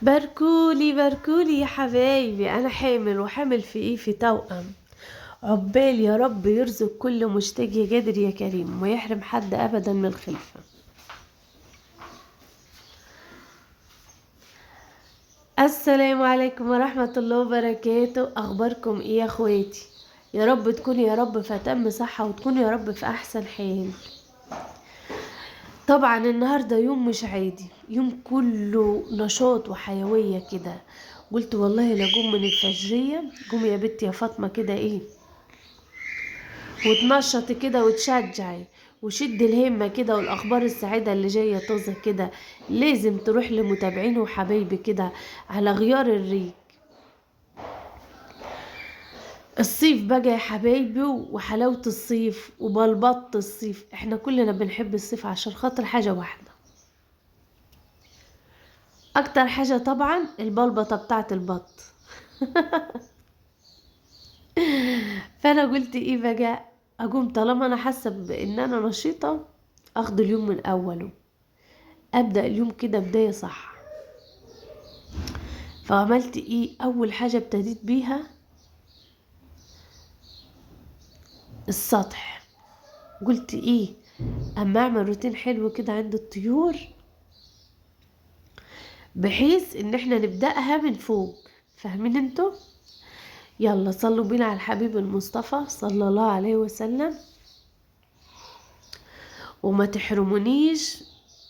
باركولي باركولي يا حبايبي، انا حامل، وحامل في ايه؟ في توأم. عقبال يا رب يرزق كل مشتاق يا قادر يا كريم، وما يحرم حد ابدا من الخلفة. السلام عليكم ورحمة الله وبركاته. اخباركم ايه يا اخواتي؟ يا رب تكونوا يا رب في اتم صحة، وتكونوا يا رب في احسن حال. طبعا النهاردة يوم مش عادي، يوم كله نشاط وحيوية كده. قلت والله لا جم من الفجرية، قومي يا بنتي يا فاطمة كده ايه، وتنشطي كده وتشجعي وشد الهمة كده، والأخبار السعيدة اللي جاية طازة كده لازم تروح لمتابعين وحبايبي كده على غيار الريق. الصيف بقى يا حبايبي، وحلاوة الصيف وبلبط الصيف. احنا كلنا بنحب الصيف عشان خاطر حاجة واحدة، اكتر حاجة طبعا البلبطة بتاعت البط. فانا قلت ايه بقى، اقوم طالما انا حاسة بان انا نشيطة اخد اليوم من اوله، ابدأ اليوم كده بداية صح. فعملت ايه؟ اول حاجة ابتديت بيها السطح. قلت ايه، اما اعمل روتين حلو كده عند الطيور بحيث ان احنا نبدأها من فوق، فاهمين انتوا؟ يلا صلوا بينا على الحبيب المصطفى صلى الله عليه وسلم، وما تحرمونيش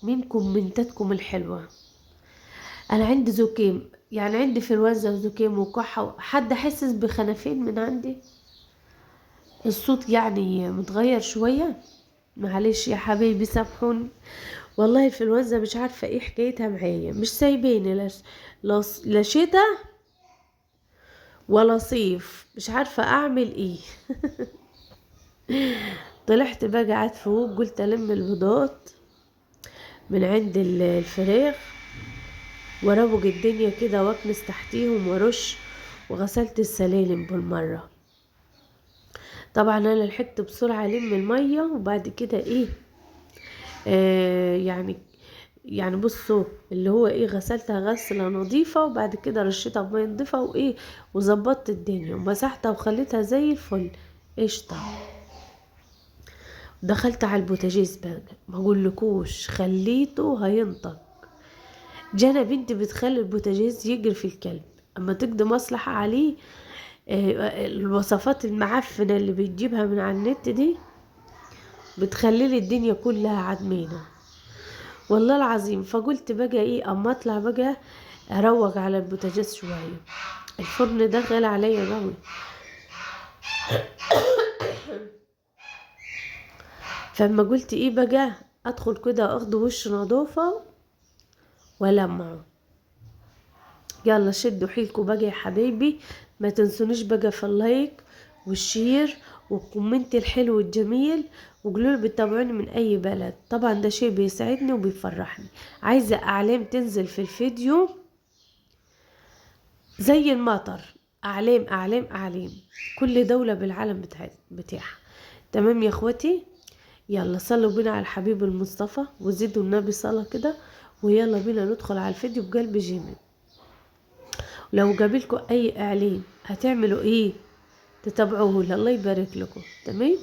من كومنتاتكم الحلوة. انا عندي زكام، يعني عندي فلوزة وزكام وكحة. حد حاسس بخنافين من عندي؟ الصوت يعني متغير شوية، معلش يا حبايبي سامحوني. والله الفلوزة مش عارفة ايه حكايتها معايا، مش سايباني لا شتاء ولا صيف، مش عارفة اعمل ايه. طلعت بقى قعدت فوق، قلت الم البيضات من عند الفراخ واروج الدنيا كده واكنس تحتيهم وارش، وغسلت السلالم بالمرة. طبعا انا لحقت بسرعة الم المية، وبعد كده ايه، يعني بصوا اللي هو ايه، غسلتها غسلة نظيفة، وبعد كده رشيتها بمية نظيفة وايه، وظبطت الدنيا ومسحتها وخليتها زي الفل قشطة. دخلت على البوتاجاز بقى، ما اقولكوش خليته هينطق. جانا بنتي بتخلي البوتاجاز يجري في الكلب اما تقضي مصلحة عليه. الوصفات المعفنة اللي بتجيبها من على النت دي بتخلي لي الدنيا كلها عدمانة والله العظيم. فقلت بقى ايه، اما اطلع بقى اروق على البوتاجاز شوية. الفرن ده غالي عليا قوي. فاما قلت ايه بقى، ادخل كده اخد وش نظافة والمعه. يلا شدوا حيلكوا بقى يا حبايبي، ما تنسونيش بقى في ال like وال share وال comment الحلو الجميل، وقولوا لي بتتابعوني من اي بلد. طبعا ده شيء بيسعدني وبيفرحني. عايزه اعلام تنزل في الفيديو زي المطر، اعلام اعلام اعلام، كل دولة بالعالم بتاعها. تمام يا اخواتي؟ يلا صلوا بينا على الحبيب المصطفى وزيدوا النبي صلاة كده، ويلا بينا ندخل على الفيديو بقلب جامد. لو جابلكوا اي اعلان هتعملوا ايه؟ تتابعوه، الله يبارك لكم. تمام.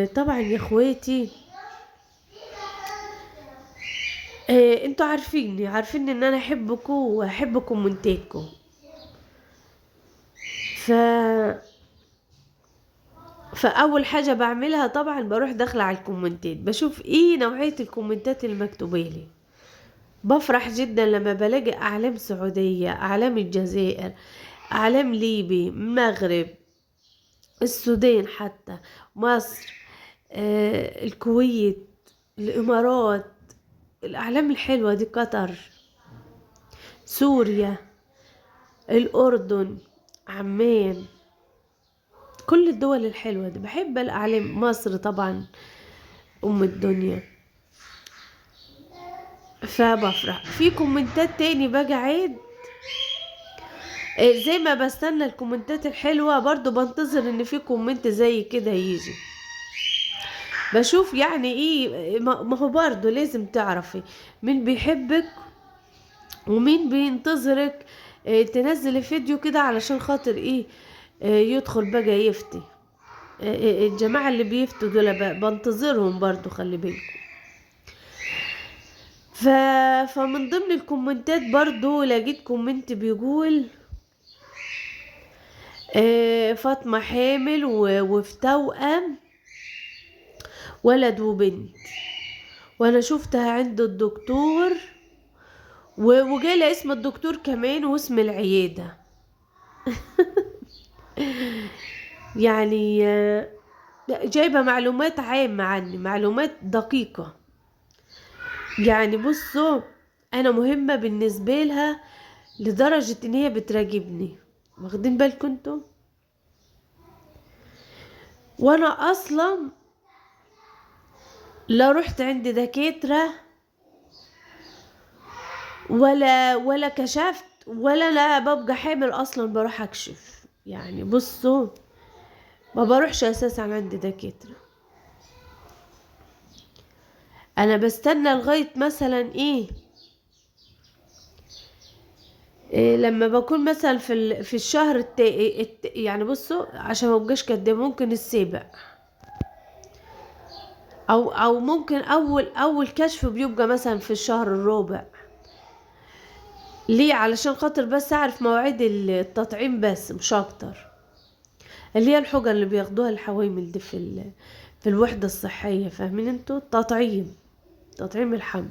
طبعا يا اخواتي، انتوا عارفين ان انا احبكم واحب كومنتاتكم. فاول حاجة بعملها طبعا بروح داخله على الكومنتات، بشوف ايه نوعية الكومنتات اللي مكتوبة لي. بفرح جدا لما بلاقي اعلام سعودية، اعلام الجزائر، اعلام ليبي، مغرب، السودان، حتى مصر، الكويت، الامارات، الاعلام الحلوة دي، قطر، سوريا، الاردن، عمان، كل الدول الحلوة دي بحب الاعلام. مصر طبعا ام الدنيا. فبفرح. في كومنتات تاني بقى عيد، زي ما بستنى الكومنتات الحلوة برضو بنتظر ان في comment زي كده يجي، بشوف يعني ايه. ما هو برضو لازم تعرفي مين بيحبك ومين بينتظرك تنزلي فيديو كده علشان خاطر ايه يدخل بقى يفتي. الجماعة اللي بيفتوا دول بنتظرهم برضو، خلي بالكم. فمن ضمن الكومنتات برضو لقيت comment بيقول فاطمة حامل وفي توأم ولد وبنت، وانا شفتها عند الدكتور وجالي اسم الدكتور كمان واسم العيادة. يعني جايبة معلومات عامة عني، معلومات دقيقة. يعني بصوا انا مهمة بالنسبة لها لدرجة ان هي بتراقبني، واخدين بالكم انتوا؟ وانا اصلا لا رحت عند دكاترة ولا كشفت ولا لا ببقى حامل اصلا بروح اكشف. يعني بصوا ما بروحش اساسا عند دكاترة، انا بستنى لغاية مثلا إيه لما بكون مثلا في الشهر يعني بصوا عشان ما ابقاش كدابة، ممكن السابع او ممكن اول كشف بيبقى مثلا في الشهر الرابع. ليه؟ علشان خاطر بس اعرف مواعيد التطعيم بس، مش اكتر، اللي هي الحقن اللي بياخدوها الحوامل دي في الوحدة الصحية، فاهمين انتوا؟ التطعيم، تطعيم الحمل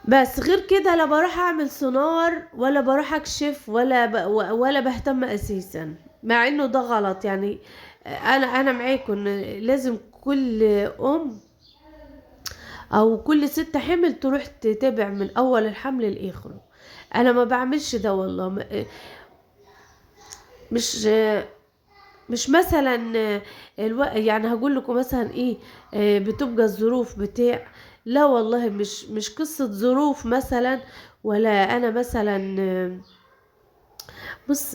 بس. غير كده لا بروح اعمل سونار ولا بروح اكشف ولا بهتم اساسا، مع انه ده غلط. يعني انا معاكم ان لازم كل ام او كل ست حمل تروح تتابع من اول الحمل لاخره. انا ما بعملش ده والله، مش مثلا يعني هقول لكم مثلا ايه، بتبقى الظروف بتاع، لا والله مش قصة ظروف مثلا، ولا انا مثلا.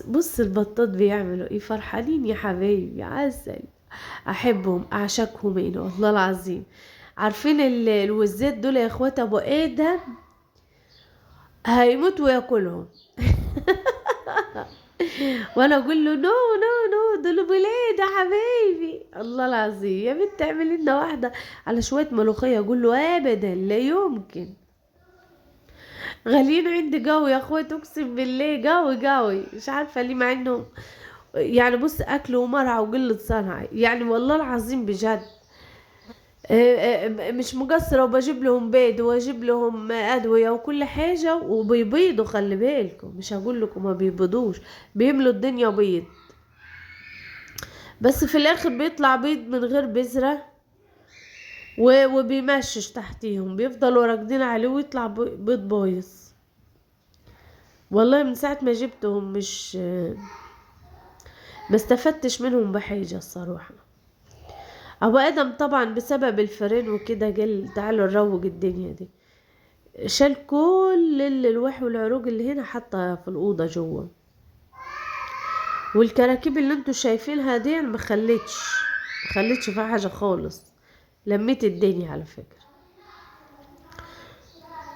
بص البطات بيعملوا ايه، فرحانين يا حبايبي، عسل، احبهم اعشقهم ايه والله العظيم. عارفين الوزات دول يا اخوات ابو ادم هيموت وياكلهم. وانا اقول له no no no، دول ولاد يا حبايبي الله العظيم، يا بنت اعملي لنا واحده على شويه ملوخيه، اقول له ابدا لا يمكن، غاليين عندي قوي يا اخوات، اقسم بالله قوي قوي، مش عارفه ليه، مع انه يعني بص اكل ومرعى وقله صنعه يعني والله العظيم بجد. مش مقصره، وبجيب لهم بيض واجيب لهم ادويه وكل حاجه، وبيبيضوا، خلي بالكم، مش هقول لكم ما بيبيضوش، بيملوا الدنيا بيض، بس في الاخر بيطلع بيض من غير بذره وبيمشش تحتيهم، بيفضلوا راكدين عليه ويطلع بيض بايظ. والله من ساعه ما جبتهم مش ما استفدتش منهم بحاجه الصراحه. ابو ادم طبعا بسبب الفرن وكده قال تعالوا نروج الدنيا دي، شال كل الالواح والعروج اللي هنا حطها في الاوضه جوه، والكراكيب اللي انتوا شايفينها دي ما خليتش فيها حاجه خالص، لميت الدنيا على فكره.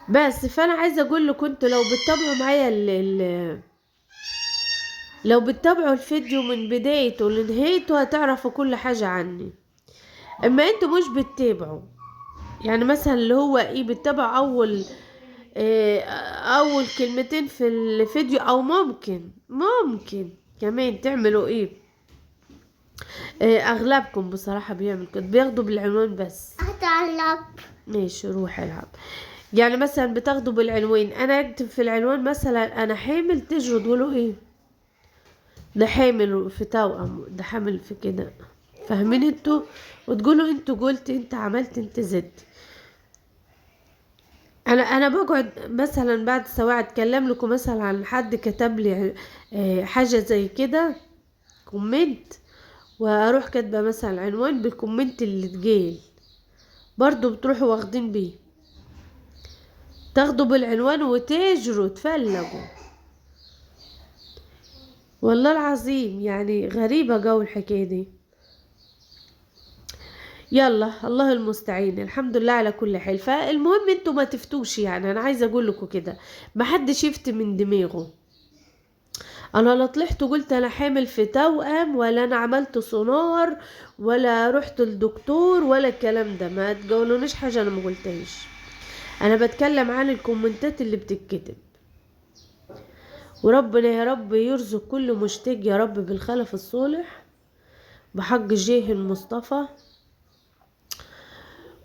بس فانا عايزه اقول لكم انتوا لو بتتابعوا معايا لو بتتابعوا الفيديو من بدايته لنهايته هتعرفوا كل حاجه عني. اما انتوا مش بتتابعوا، يعني مثلا اللي هو ايه، بتتابعوا اول كلمتين في الفيديو، او ممكن كمان تعملوا ايه، اغلبكم بصراحة بيعمل كده، بياخدوا بالعنوان بس. هتعلب. ماشي روح العب. يعني مثلا بتاخدوا بالعنوان، انا اكتب في العنوان مثلا انا حامل، تجروا تقولوا ايه ده حامل في توأم، ده حامل في كده، فاهمين انتوا؟ وتقولوا انتوا قلت، انت عملت، انت زدت. انا بقعد مثلا بعد سواء اتكلم لكم مثلا عن حد كتب لي، حاجه زي كده comment، واروح كاتبه مثلا عنوان بال comment اللي اتجال، برضو بتروحوا واخدين بيه، تاخدوا بالعنوان وتجروا تفلقوا. والله العظيم يعني غريبه جو الحكايه دي. يلا الله المستعين، الحمد لله على كل حال. فالمهم انتوا ما تفتوش، يعني انا عايزه اقول لكم كده، ما حدش يفتي من دماغه. انا لا طلعت وقلت انا حامل في توأم، ولا انا عملت سونار، ولا رحت للدكتور، ولا الكلام ده. ما تقولونيش حاجة انا ما قلتهاش. انا بتكلم عن الكومنتات اللي بتتكتب. وربنا يا رب يرزق كل مشتاق يا رب بالخلف الصالح بحق جاه المصطفى.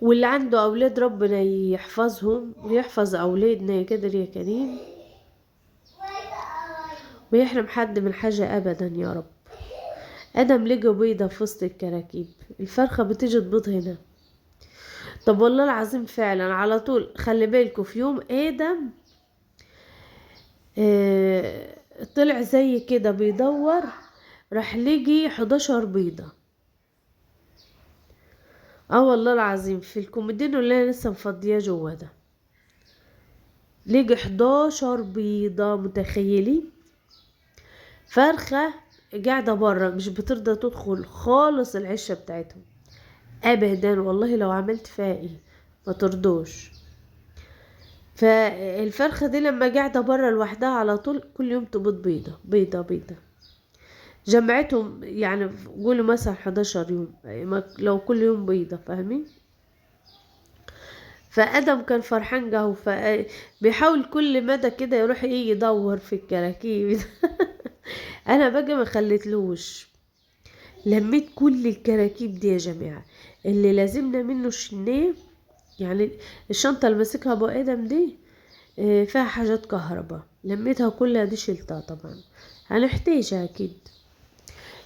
واللي عنده اولاد ربنا يحفظهم ويحفظ اولادنا يا قادر يا كريم، ويحرم حد من حاجة ابدا يا رب. ادم لقى بيضة في وسط الكراكيب، الفرخة بتيجي تبيض هنا. طب والله العظيم فعلا على طول خلي بالكوا، في يوم ادم طلع زي كده بيدور، راح لقي 11 بيضة. والله العظيم في الكوميدينو اللي انا لسه مفضيه جوه ده لقي 11 بيضة. متخيلين؟ فرخة قاعدة برا مش بترضى تدخل خالص العشة بتاعتهم ابدا، والله لو عملت فيها ايه ما ترضوش. فالفرخة دي لما قاعدة برا لوحدها على طول كل يوم تبيض بيضة بيضة بيضة، جمعتهم يعني قولوا مثلا 11 يوم، لو كل يوم بيضة، فاهمين؟ فأدم كان فرحان جاهو، فبيحاول كل مدى كده يروح ايه يدور في الكراكيب. انا بقى ما خليتلوش، لميت كل الكراكيب دي يا جماعة اللي لازمنا منه الشنيه، يعني الشنطة اللي ماسكها ابو ادم دي فيها حاجات كهرباء، لميتها كلها دي شلتها طبعا هنحتاجها اكيد.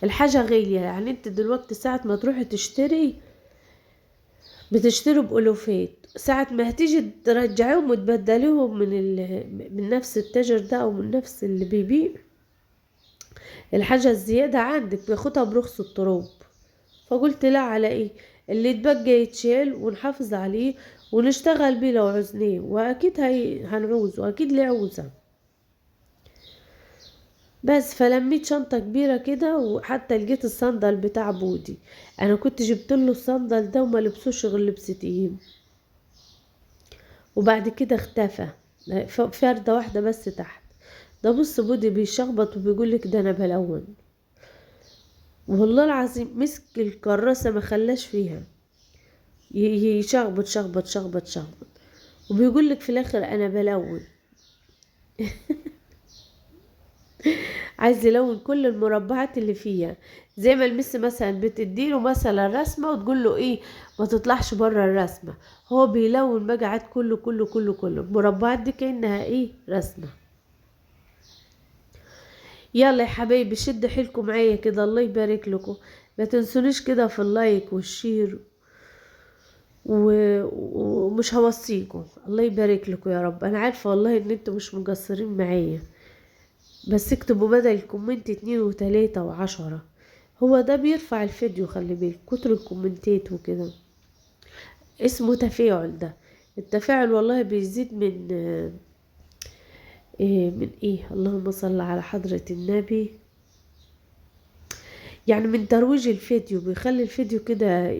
الحاجة غالية، يعني انت دلوقتي ساعة ما تروحي تشتري بتشتري بألوفات، ساعة ما هتيجي ترجعيهم وتبدليهم من نفس التاجر ده او من نفس اللي بيبيع الحاجة الزيادة عندك بياخدها برخص التراب. فقلت لا، على ايه اللي يتبقى يتشال ونحافظ عليه ونشتغل بيه لو عوزناه، واكيد هنعوزه، واكيد ليه عوزه. بس فلميت شنطة كبيرة كده، وحتى لقيت الصندل بتاع بودي، انا كنت جبت له الصندل ده وما لبسوش غير لبستين، وبعد كده اختفى فردة واحدة بس تحت ده. بص بودي بيشخبط وبيقولك ده انا بلون، والله العظيم مسك الكراسة ما خلاش فيها، يشخبط شخبط شخبط شخبط، وبيقولك في الاخر انا بلون. عايز يلون كل المربعات اللي فيها، زي ما المس مثلا بتديله مثلا رسمة وتقول له ايه ما تطلعش بره الرسمة، هو بيلون بقى عاد كله كله كله كله المربعات دي كأنها ايه رسمة. يلا يا حبايبي شد حيلكم معايا كده، الله يبارك لكم، ما تنسونيش كده في ال like وال share ومش هوصيكم، الله يبارك لكم يا رب. انا عارفة والله ان انتوا مش مقصرين معايا، بس اكتبوا بدل ال comment 2 و3 و10، هو ده بيرفع الفيديو، خلي بالك كتر الكومنتات وكده اسمه تفاعل. ده التفاعل والله بيزيد من إيه، من ايه، اللهم صل على حضرة النبي، يعني من ترويج الفيديو، بيخلي الفيديو كده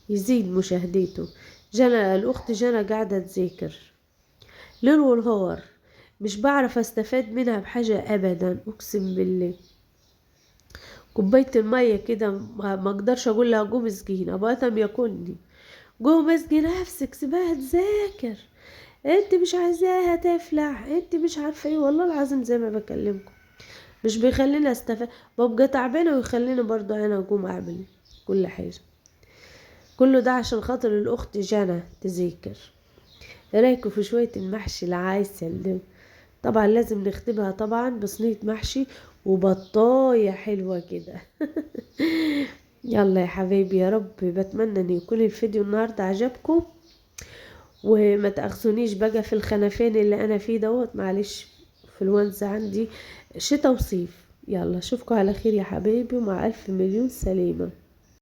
يزيد مشاهدته. جنى الاخت جنى قاعدة تذاكر ليل ونهار، مش بعرف استفاد منها بحاجة ابدا، اقسم بالله. كوباية المية كده ما اقدرش اقول لها قوم اسقينا، ابو ادم ياكلني، قوم اسقي نفسك، سيبها تذاكر، انت مش عايزاها تفلح، انت مش عارفه ايه. والله العظيم زي ما بكلمكم مش بيخليني استفاد، ببقى تعبانة ويخليني برضو انا اقوم اعمل كل حاجة. كله ده عشان خاطر الاخت جنى تذاكر. ايه رايكم في شوية المحشي العسل ده؟ طبعا لازم نختمها طبعا بصينيه محشي وبطايه حلوة كده. يلا يا حبايبي، يا رب بتمنى ان يكون الفيديو النهارده عجبكم، وما تاخذونيش بقى في الخنفان اللي انا فيه دوت، معلش انفلونزا عندي شتا وصيف. يلا اشوفكم على خير يا حبايبي، ومع الف مليون سلامه.